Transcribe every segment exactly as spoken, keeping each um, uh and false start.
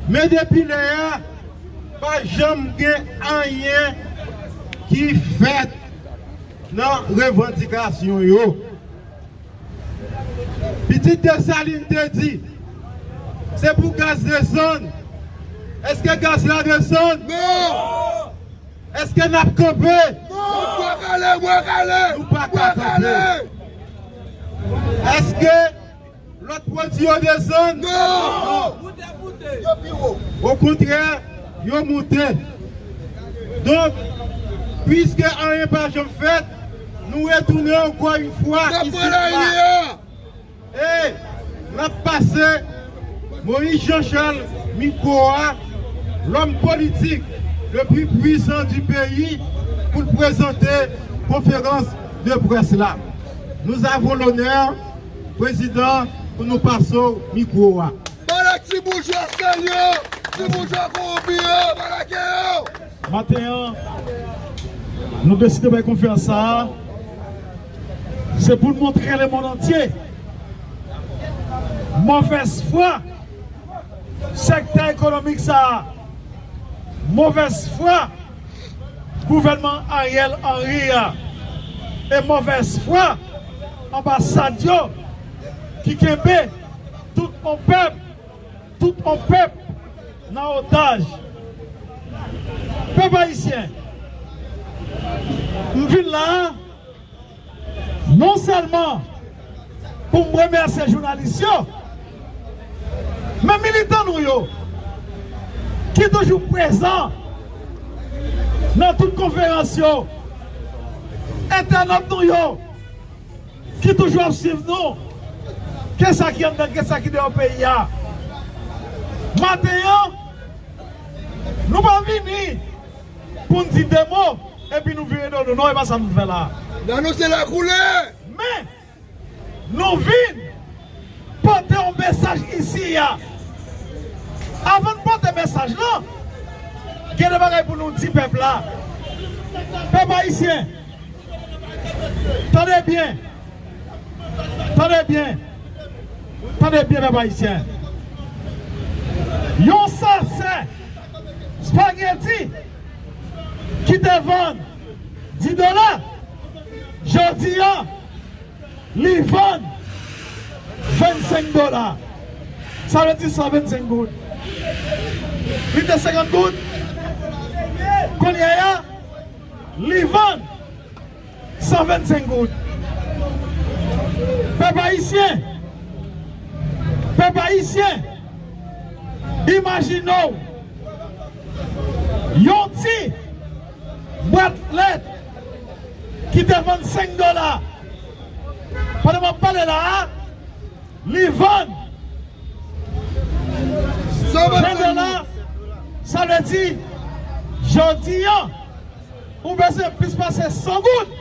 Men depi lè a, pa janm gen anyen ki fèt nan revandikasyon yo. Pitit Desalin te di, se pou gaz desann. Èske gaz la desann? Non! Èske n ap kanpe? Non! Bwa kale, bwa kale! Nou pa ka kanpe. Èske lòt pwodui yo desann? Non! Okontrè, yo moute. Donk, piske anyen pa janm fèt, nou retounen ankò yon fwa isit la. E n ap pase Moïse Jean Charles mikwo a, l'homme politique le plus puissant du pays, pou l prezante konferans de près la. Nous avons l'honneur, Prezidan, pou nou pase w mikwo a. Ba la ti boujwa serye, ti boujwa kowonpi yo, ba la ke yo. Maten an, nou deside bay konferans sa a, se pou n montre lemonn antye movèz fwa sektè ekonomik sa a, movèz fwa gouvènman Ariel Henry a, e movèz fwa anbasad yo ki kenbe tout on pèp, tout on pèp nan otaj. Pèp ayisyen, m vin la a, non sèlman pou m remèsye jounalis yo, men militan nou yo ki toujou prezan nan tout konferans yo, entènòt nou yo ki toujou ap swiv nou, ke sa ki anndan, ke sa ki deyò peyi a. Maten an, nou pa vini pou n di de mo, epi nou vire do nou. Non, e pa sa nou fè la. Nan nou se lakoulè. Men, nou vin pote yon mesaj isi a. Avan n pote mesaj lan, gen de bagay pou nou di pèp la. Pèp ayisyen, tande byen. Tande byen. Tande byen, pèp ayisyen. Yon sachè espageti ki te vann dis dola, jodi a, li vann vennsenk dola. Sa vle di san vennsenk goud. Li te senkant goud. Kounye a, li vann san vennsenk goud. Pèp ayisyen, pèp ayisyen, imajine w yon ti bwat lèt ki te vann senk dola. Pandan m ap pale la a, li vann ven dola. Sa vle di, jodi a, ou bezwen plis pase san goud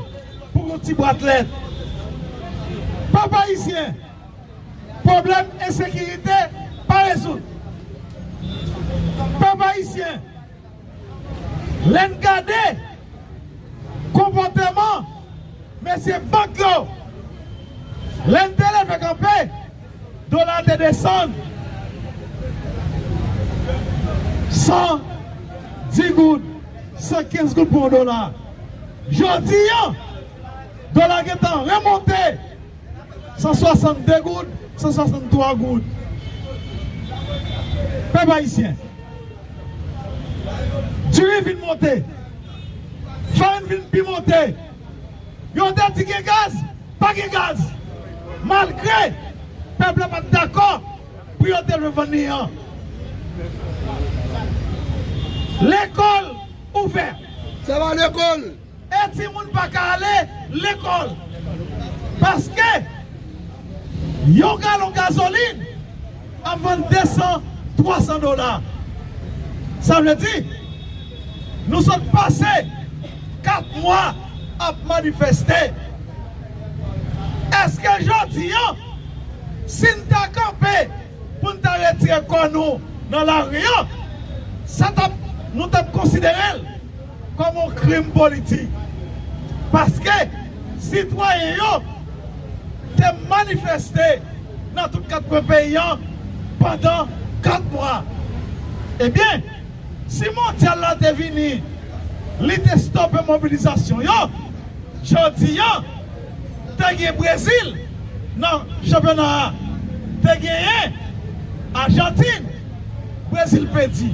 pou yon ti bwat lèt. Pèp ayisyen, pwoblèm ensekirite pa rezoud. Pèp ayisyen, lè n gade konpòteman mesye bank yo, lè n te leve kanpe, dola te desann san dis goud, san kenz goud pou yon dola. Jodi a, dola gentan remonte san swasannde goud, san swasanntwa goud. Pèp ayisyen, diri vin monte, farin vin pi monte. Yo te di gen gaz, pa gen gaz. Malgre pèp la pa t dakò pou yo te vann li an. Lekòl ouvè. Sa va lekòl. E timoun pa ka ale lekòl. Paske yon galon gazolin ap vann de san, twa san dola. Sa vle di, nou sot pase kat mwa ap manifeste. Èske jodi a, si n ta kanpe pou n ta retire kò nou nan lari a, sa t ap, nou t ap konsidere l kòm yon krim politik. Paske sitwayen yo te manifeste nan tout kat kwen peyi a pandan kat mwa. Ebyen, si mondyal la te vini, li te stope mobilizasyon yo, jodi a, te gen Brezil nan chanpyona a, te genyen Ajantin, Brezil pèdi.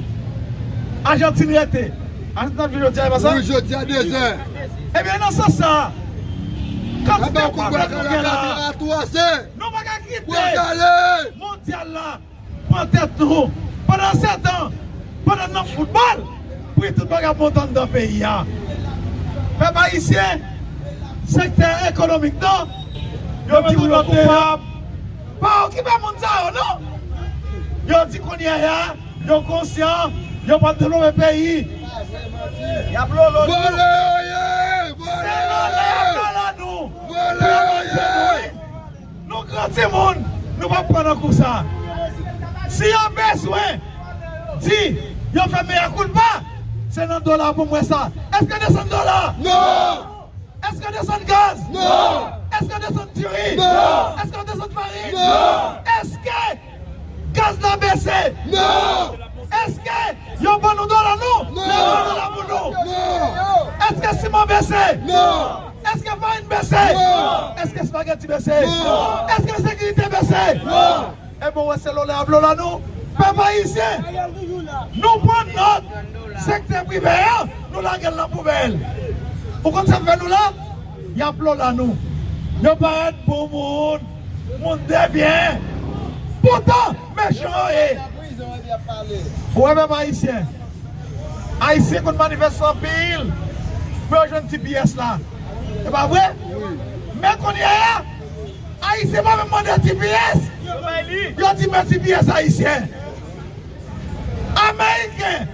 Ajantin rete. Ajantin ap jwe jodi a, e pa sa? Wi, jodi a dezè. Ebyen, nan sans sa a, kantite pwoblèm nou gen la a, nou pa ka kite mondyal la pran tèt nou. Pandansetan, pandan n nan foutbòl, pri tout bagay ap monte anndan peyi a. Pèp ayisyen, sektè ekonomik nan, yo di nou koupab. Pa okipe moun sa yo, non. Yo di kounye a, yo konsyan, yo pral devlope peyi. Y ap lolo nou. Vòlè yo ye! Vòlè yo ye! Se vòlè y ap lolo nou. Vòlè yo ye! Nou gran timoun, nou p ap pran nan kou sa. Si yo bezwen di yo fè mea koulpa, se nan dola pou m wè sa. Èske desann dola? Non! Èske desann gaz? Non! Èske desann diri? Non! Èske desann farin? Non! Èske gaz la bese? Non! Èske yo ban nou dola nou? Non! Yo ban dola pou nou? Non! Èske siman bese? Non! Èske farin bese? Non! Èske espageti bese? Non! Èske sekirite bese? Non! Ebyen, w wè se lole y ap lole nou. Pèp ayisyen, nou pran nòt sektè prive a, nou lage l nan poubèl. Ou konn sa k fè nou la? Y ap lole nou. Yo parèt bon moun, moun de byen. Poutan, mechan yo ye. Ou wè, pèp ayisyen, Ayisyen konn manifeste anpil pou yo jwenn T P S la. E pa vre? Men kounye a, Ayisyen pa menm mande T P S. Yo di men T P S ayisyen. Ameriken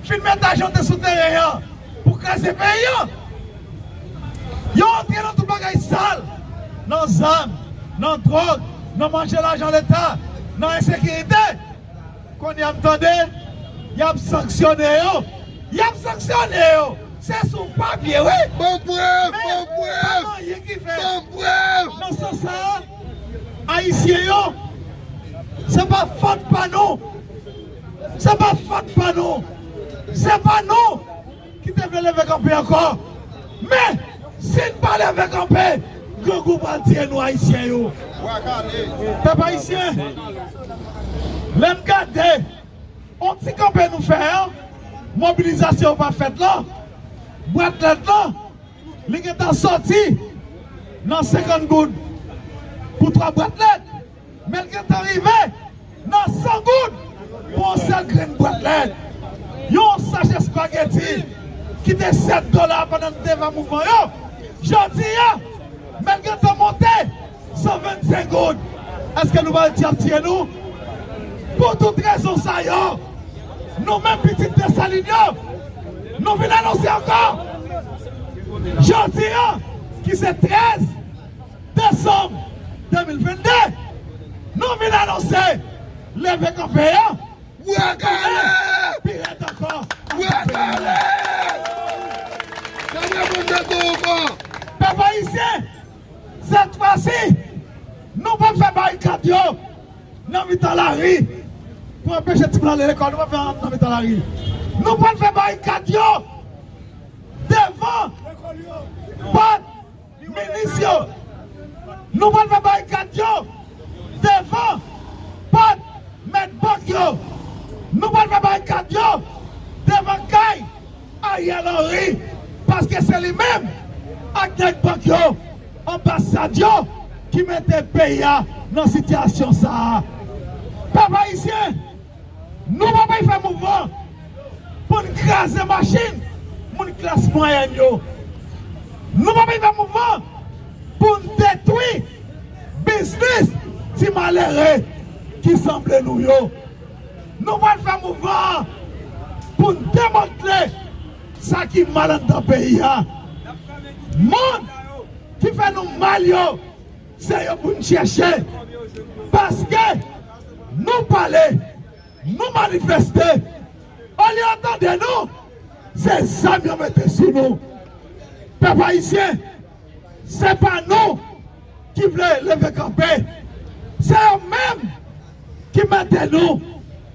fin met ajan te sou teren an pou kraze peyi an. Yo antre nan tout bagay sal, nan zam, nan dwòg, nan manje lajan leta, nan ensekirite. Kounye a m tande, y ap sanksyone yo. Y ap sanksyone yo. Se sou papye, wi. Ban m prèv, ban m prèv. Men pa anyen ki fèt. Ban m prèv. Nan sans sa a, Ayisyen yo, se pa fòt pa nou. Se pa fòt pa nou. Se pa nou ki te vle leve kanpe ankò. Men, si n pa leve kanpe, grangou pral tiye nou, Ayisyen yo. Pèp ayisyen, lè m gade yon ti kanpe nou fè an, mobilizasyon pa fèt lan, bwat lèt lan, li gentan soti nan senkant goud pou twa bwat lèt. Men l gentan rive nan san goud pou yon sèl grenn bwat lèt. Yon sachè espageti ki te sèt dola pandan n te fè mouvman yo, jodi a, men l gentan monte san vennsenk goud. Èske nou pa di y ap tiye nou? Pou tout rezon sa yo, nou menm pitit Desalin yo, nou vin anonse ankò. Jodi a, ki se trèz desanm de mil vennde, nou vin anonse leve kanpe a. Wakale! Pi rèd ankò. Wakale! Gade moun nan tou ankò. Pèp ayisyen, sèt fwa si, nou p ap fè barikad yo nan mitan lari pou anpeche timoun ale lekòl. Nou p ap fè nan mitan lari. Nou pral fè barikad yo devan pòt minis yo. Nou pral fè barikad yo devan pòt mèt bank yo. Nou pral fè barikad yo devan kay Ariel Henry, paske se li menm ak nèg bank yo, anbasad yo, ki mete peyi a nan sitiyasyon sa a. Pèp ayisyen, nou pa pral fè mouvman pou n kraze machin moun klas mwayèn yo. Nou pa pral fè mouvman pou n detwi biznis ti malere ki sanble nou yo. Nou pral fè mouvman an pou n demantle sa ki mal anndan peyi a. Moun ki fè nou mal yo, se yo pou n chèche. Paske nou pale, nou manifeste. Olye yo tande nou, se zam yo mete sou nou. Pèp ayisyen, se pa nou ki vle leve kanpe. Se yo menm ki mete nou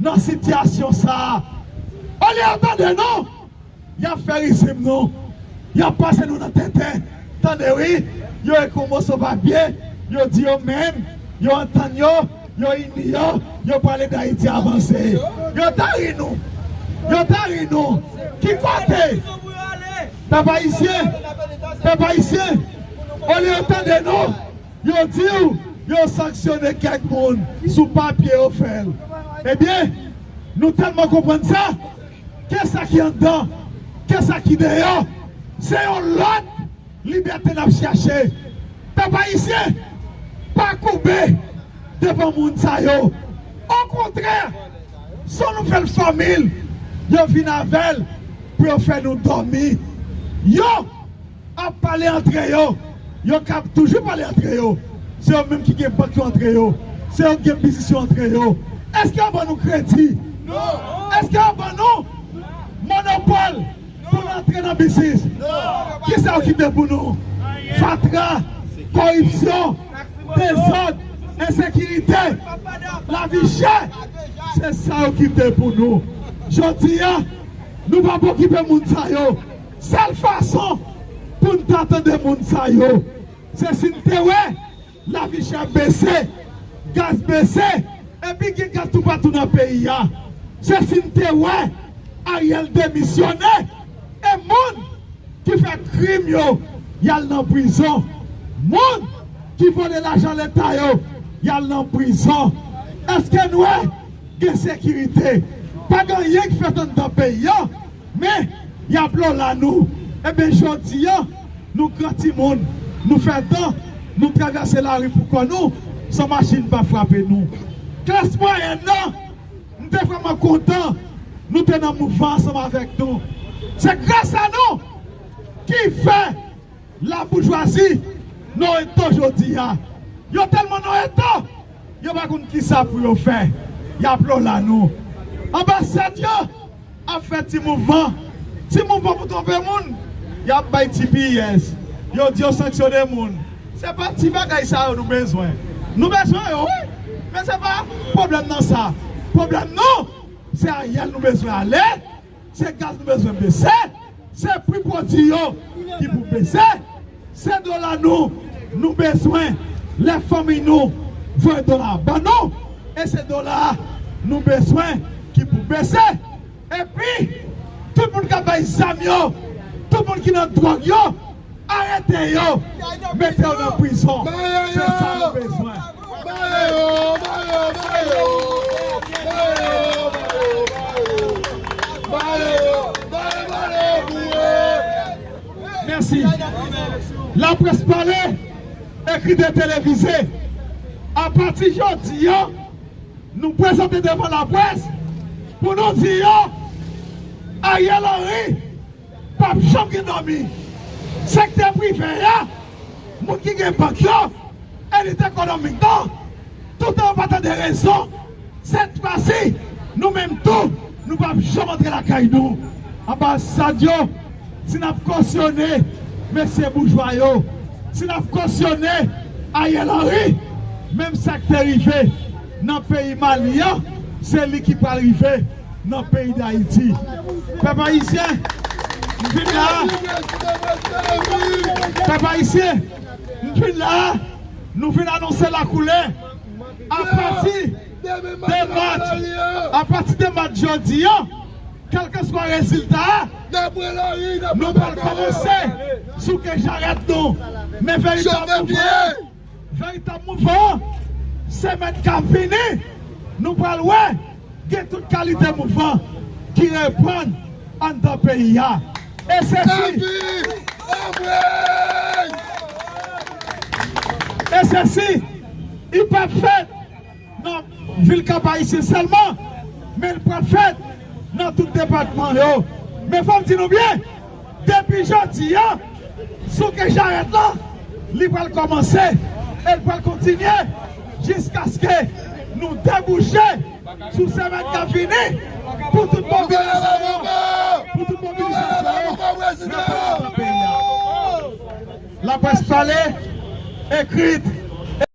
nan sitiyasyon sa a. Olye yo tande nou, y ap fè rizib nou. Y ap pase nou nan tenten. Tande wi, yo ekri yon moso papye, yo di yo menm, yo antann yo, yo ini yo, yo prale ede Ayiti avanse. Yo ta ri nou. Yo ta ri nou. Ki kote? Pèp ayisyen, pèp ayisyen, olye yo tande nou, yo di w yo sanksyone kèk moun sou papye yo fè l. Ebyen, nou tèlman konprann sa, ke sa ki anndan, ke sa ki deyò, se yon lòt libète n ap chache. Pèp ayisyen, pa koube devan moun sa yo. Okontrè, se yon nouvèl fòmil yo vin avè l pou yo fè nou dòmi. Yo ap pale antre yo. Yo kab toujou pale antre yo. Se yo menm ki gen bank yo antre yo. Se yo ki gen biznis yo antre yo. Èske yo ban nou kredi? Non. Èske yo ban nou monopòl pou n antre nan biznis? Non. Kisa yo kite pou nou? Fatra, koripsyon, dezòd, ensekirite, lavi chè. Se sa yo kite pou nou. Jodi a, nou pa p okipe moun sa yo. Sèl fason pou n ta tande moun sa yo, se si n te wè lavi chè bese, gaz bese, epi gen gaz toupatou nan peyi a. Se si n te wè Ariel demisyone, e moun ki fè krim yo, y al nan prizon. Moun ki vòlè lajan leta yo, y al nan prizon. Èske n wè gen sekirite? Pa gen anyen ki fèt anndan peyi a. Men, y ap lola nou. Ebyen, jodi a, nou gran timoun, nou fè tan, nou travèse lari pou kò nou, san machin pa frape nou. Klas mwayèn nan, m te vrèman kontan nou te nan mouvman ansanm avèk nou. Se gras a nou ki fè laboujwazi nan eto jodi a. Yo tèlman nan eto, yo pa konn kisa pou yo fè. Y ap lola nou. Anbasad yo ap fè ti mouvman. Ti mouvman pou twonpe moun. Y ap bay G P S. Yo di yo sanksyone moun. Se pa ti bagay sa yo nou bezwen. Nou bezwen yo, wi. Men se pa pwoblèm nan sa. Pwoblèm nou, se Ariel nou bezwen ale. Se gaz nou bezwen bese. Se pri pwodui yo ki pou bese. Se dola nou, nou bezwen. Lè fanmi nou voye dola ban nou. E se dola nou bezwen ki pou bese. Epi, tout moun k ap bay zam yo, tout moun ki nan dwòg yo, arete yo, mete yo nan prizon. Se sa nou bezwen. Mèsi. Laprès pale, ekri de televize. Apati jodi a, nou prezante devan laprès pou nou di yo, Ariel Henry p ap janm gen dòmi. Sektè prive a, moun ki gen bank yo, elit ekonomik nan, toutan yo pa tande rezon, sèt fwa si, nou menm tou, nou p ap janm antre lakay nou. Anbasad yo, si n ap kosyone mesye boujwa yo, si n ap kosyone Ariel Henry, menm sa k te rive nan peyi Mali an, se li ki pral rive nan peyi Dayiti. Pèp ayisyen, m vin la. Pèp ayisyen, m vin la. Nou vin anonse lakoulè. Apati de mach, apati de mach jodi a, kèlkeswa rezilta a, nou pral kòmanse souke jarèt nou. Men veritab mouvman, veritab mouvman an, semèn k ap vini, nou pral wè gen tout kalite mouvman ki reprann anndan peyi a. E se si, e se si, li p ap fèt nan vil Kap Ayisyen sèlman, men l pral fèt nan tout depatman yo. Men fò m di nou byen, depi jodi a, souke jarèt la, li pral kòmanse, e l pral kontinye jiskaske nou debouche sou semèn k ap vini pou tout mobilizasyon, pou tout mobilizasyon yo reprann nan peyi a. Laprès pale, ekri,